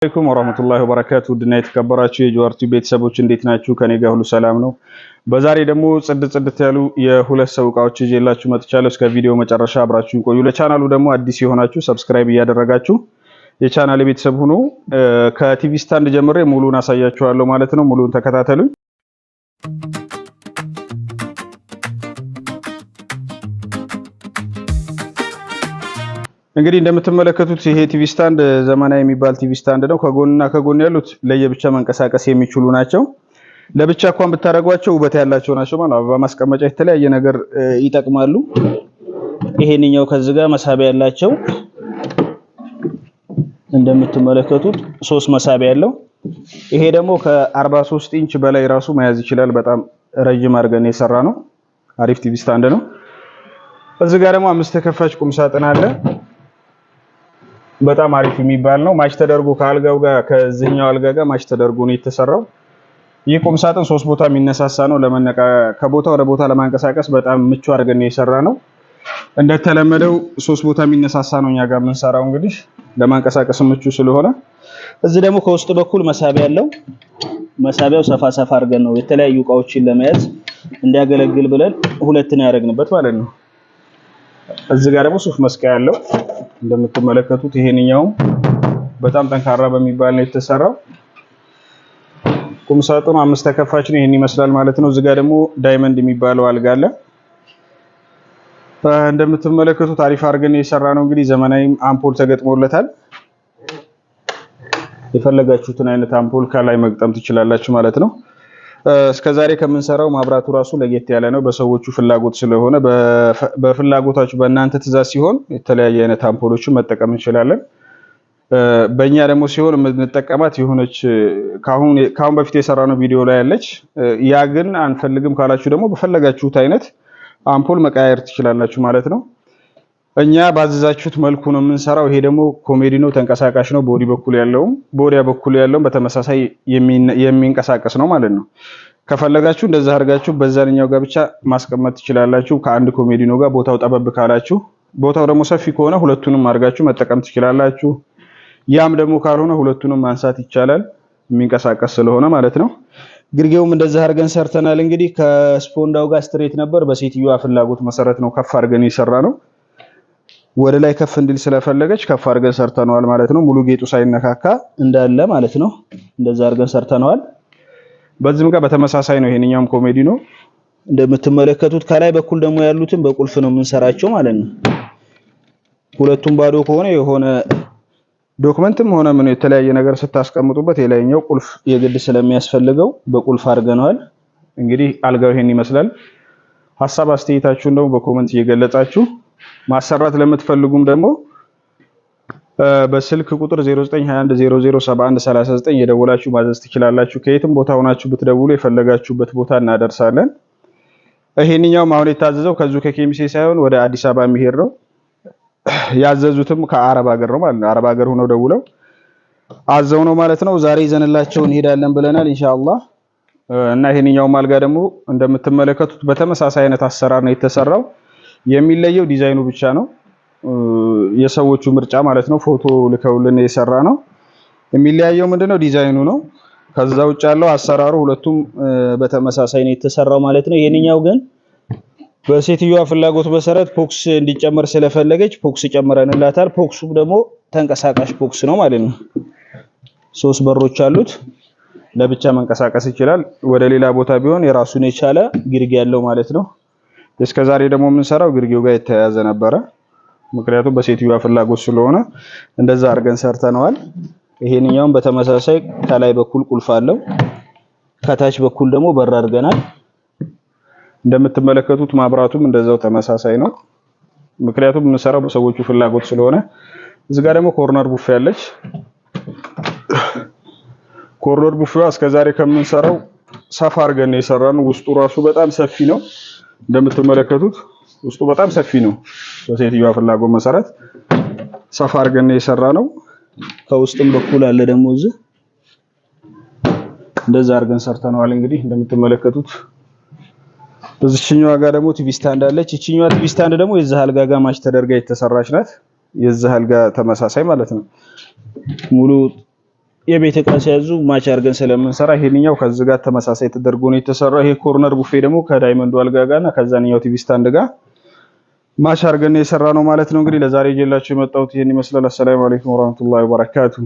አለይኩም ወራህመቱላሂ ወበረካቱ ውድና የተከበራችሁ የጀዋር ቲዩብ ቤተሰቦች እንዴት ናችሁ? ከኔ ጋር ሁሉ ሰላም ነው። በዛሬ ደግሞ ጽድት ጽድት ያሉ የሁለት ሰው እቃዎች ይዤላችሁ መጥቻለሁ። እስከ ቪዲዮ መጨረሻ አብራችሁን ቆዩ። ለቻናሉ ደግሞ አዲስ የሆናችሁ subscribe እያደረጋችሁ የቻናል ቤተሰብ ሁኑ። ከ TV stand ጀምሬ ሙሉን አሳያችኋለሁ ማለት ነው። ሙሉን ተከታተሉኝ። እንግዲህ እንደምትመለከቱት ይሄ TV stand ዘመናዊ የሚባል TV stand ነው። ከጎንና ከጎን ያሉት ለየብቻ መንቀሳቀስ የሚችሉ ናቸው። ለብቻ እንኳን ብታደርጓቸው ውበት ያላቸው ናቸው ማለት ነው። አበባ ማስቀመጫ፣ የተለያየ ነገር ይጠቅማሉ። ይሄንኛው ከዚህ ጋር መሳቢያ ያላቸው እንደምትመለከቱት ሶስት መሳቢያ ያለው። ይሄ ደግሞ ከ43 ኢንች በላይ ራሱ መያዝ ይችላል። በጣም ረጅም አድርገን የሰራ ነው። አሪፍ TV stand ነው። እዚህ ጋር ደግሞ አምስት ተከፋች ቁም ሳጥን አለ። በጣም አሪፍ የሚባል ነው። match ተደርጎ ከአልጋው ጋር ከዚህኛው አልጋ ጋር match ተደርጎ ነው የተሰራው። ይህ ቁም ሳጥን ሶስት ቦታ የሚነሳሳ ነው። ለመነቃ ከቦታ ወደ ቦታ ለማንቀሳቀስ በጣም ምቹ አድርገን የሰራ ነው። እንደተለመደው ሶስት ቦታ የሚነሳሳ ነው እኛ ጋር የምንሰራው እንግዲህ ለማንቀሳቀስ ምቹ ስለሆነ። እዚህ ደግሞ ከውስጥ በኩል መሳቢያ አለው። መሳቢያው ሰፋ ሰፋ አድርገን ነው የተለያዩ እቃዎችን ለመያዝ እንዲያገለግል ብለን ሁለት ነው ያደረግንበት ማለት ነው። እዚህ ጋር ደግሞ ሱፍ መስቀያ ያለው እንደምትመለከቱት ይሄንኛው በጣም ጠንካራ በሚባል ነው የተሰራው። ቁም ሳጥኑ አምስት ተከፋች ነው። ይሄን ይመስላል ማለት ነው። እዚህ ጋር ደግሞ diamond የሚባለው አልጋ አለ። እንደምትመለከቱት አሪፍ አድርገን የሰራ ነው። እንግዲህ ዘመናዊም አምፖል ተገጥሞለታል። የፈለጋችሁትን አይነት አምፖል ከላይ መግጠም ትችላላችሁ ማለት ነው። እስከዛሬ ከምንሰራው ማብራቱ ራሱ ለየት ያለ ነው። በሰዎቹ ፍላጎት ስለሆነ በፍላጎታችሁ በእናንተ ትዕዛዝ ሲሆን የተለያየ አይነት አምፖሎችን መጠቀም እንችላለን። በእኛ ደግሞ ሲሆን የምንጠቀማት የሆነች ከአሁን በፊት የሰራነው ቪዲዮ ላይ ያለች፣ ያ ግን አንፈልግም ካላችሁ ደግሞ በፈለጋችሁት አይነት አምፖል መቀያየር ትችላላችሁ ማለት ነው። እኛ ባዘዛችሁት መልኩ ነው የምንሰራው። ይሄ ደግሞ ኮሜዲኖ ተንቀሳቃሽ ነው። በወዲህ በኩል ያለውም በወዲያ በኩል ያለውም በተመሳሳይ የሚንቀሳቀስ ነው ማለት ነው። ከፈለጋችሁ እንደዛ አድርጋችሁ በዛንኛው ጋር ብቻ ማስቀመጥ ትችላላችሁ። ከአንድ ኮሜዲኖ ጋር ቦታው ጠበብ ካላችሁ፣ ቦታው ደግሞ ሰፊ ከሆነ ሁለቱንም አድርጋችሁ መጠቀም ትችላላችሁ። ያም ደግሞ ካልሆነ ሁለቱንም ማንሳት ይቻላል፣ የሚንቀሳቀስ ስለሆነ ማለት ነው። ግርጌውም እንደዛ አድርገን ሰርተናል። እንግዲህ ከስፖንዳው ጋር straight ነበር። በሴትዮዋ ፍላጎት መሰረት ነው ከፍ አድርገን የሰራ ነው። ወደ ላይ ከፍ እንዲል ስለፈለገች ከፍ አድርገን ሰርተነዋል ማለት ነው። ሙሉ ጌጡ ሳይነካካ እንዳለ ማለት ነው። እንደዛ አድርገን ሰርተነዋል። በዚህም ጋር በተመሳሳይ ነው። ይሄንኛውም ኮሜዲ ነው እንደምትመለከቱት። ከላይ በኩል ደግሞ ያሉትን በቁልፍ ነው የምንሰራቸው ማለት ነው። ሁለቱም ባዶ ከሆነ የሆነ document ም ሆነ ምን የተለያየ ነገር ስታስቀምጡበት የላይኛው ቁልፍ የግድ ስለሚያስፈልገው በቁልፍ አድርገነዋል። እንግዲህ አልጋው ይሄን ይመስላል። ሀሳብ አስተያየታችሁን ደግሞ በ comment እየገለጻችሁ ማሰራት ለምትፈልጉም ደግሞ በስልክ ቁጥር 0921007139 የደወላችሁ ማዘዝ ትችላላችሁ። ከየትም ቦታ ሆናችሁ ብትደውሉ የፈለጋችሁበት ቦታ እናደርሳለን። ይሄንኛውም አሁን የታዘዘው ከዚሁ ከኬሚሴ ሳይሆን ወደ አዲስ አበባ የሚሄድ ነው። ያዘዙትም ከአረብ ሀገር ነው ማለት ነው። አረብ ሀገር ሆነው ደውለው አዘው ነው ማለት ነው። ዛሬ ይዘንላቸው እንሄዳለን ብለናል ኢንሻአላህ። እና ይሄንኛውም አልጋ ደግሞ እንደምትመለከቱት በተመሳሳይ አይነት አሰራር ነው የተሰራው። የሚለየው ዲዛይኑ ብቻ ነው። የሰዎቹ ምርጫ ማለት ነው። ፎቶ ልከውልን የሰራ ነው። የሚለያየው ምንድነው? ዲዛይኑ ነው። ከዛ ውጭ ያለው አሰራሩ ሁለቱም በተመሳሳይ ነው የተሰራው ማለት ነው። ይሄንኛው ግን በሴትዮዋ ፍላጎት መሰረት box እንዲጨመር ስለፈለገች box ጨምረንላታል። box ኡ ደግሞ ተንቀሳቃሽ box ነው ማለት ነው። ሶስት በሮች አሉት። ለብቻ መንቀሳቀስ ይችላል። ወደ ሌላ ቦታ ቢሆን የራሱን የቻለ ግርጌ ያለው ማለት ነው። እስከዛሬ ደግሞ የምንሰራው ግርጌው ጋር የተያያዘ ነበረ። ምክንያቱም በሴትዮዋ ፍላጎት ስለሆነ እንደዛ አድርገን ሰርተነዋል። ይሄንኛውም በተመሳሳይ ከላይ በኩል ቁልፍ አለው፣ ከታች በኩል ደግሞ በር አድርገናል። እንደምትመለከቱት ማብራቱም እንደዛው ተመሳሳይ ነው። ምክንያቱም የምንሰራው በሰዎቹ ፍላጎት ስለሆነ። እዚህ ጋር ደግሞ corner ቡፌ አለች። corner ቡፌዋ እስከዛሬ ከምንሰራው ሰፋ አድርገን የሰራነው። ውስጡ ራሱ በጣም ሰፊ ነው። እንደምትመለከቱት ውስጡ በጣም ሰፊ ነው። በሴትዮዋ ፍላጎት መሰረት ሰፋ አድርገን የሰራ ነው። ከውስጥም በኩል አለ ደግሞ እዚህ እንደዛ አድርገን ሰርተነዋል። እንግዲህ እንደምትመለከቱት በዚህኛዋ ጋር ደግሞ TV stand አለች። ይችኛዋ TV stand ደግሞ የዚህ አልጋ ጋር match ተደርጋ የተሰራች ናት። የዚህ አልጋ ተመሳሳይ ማለት ነው። ሙሉ የቤት እቃ ሲያዙ match አድርገን ስለምንሰራ ይሄንኛው ከዚህ ጋር ተመሳሳይ ተደርጎ ነው የተሰራው። ይሄ corner ቡፌ ደግሞ ከ diamond ኡ አልጋ ጋርና ከዛኛው TV stand ጋር match አድርገን የሰራ ነው ማለት ነው። እንግዲህ ለዛሬ ይዤላችሁ የመጣሁት ይሄን ይመስላል። አሰላሙ አለይኩም ወራህመቱላሂ ወበረካቱ።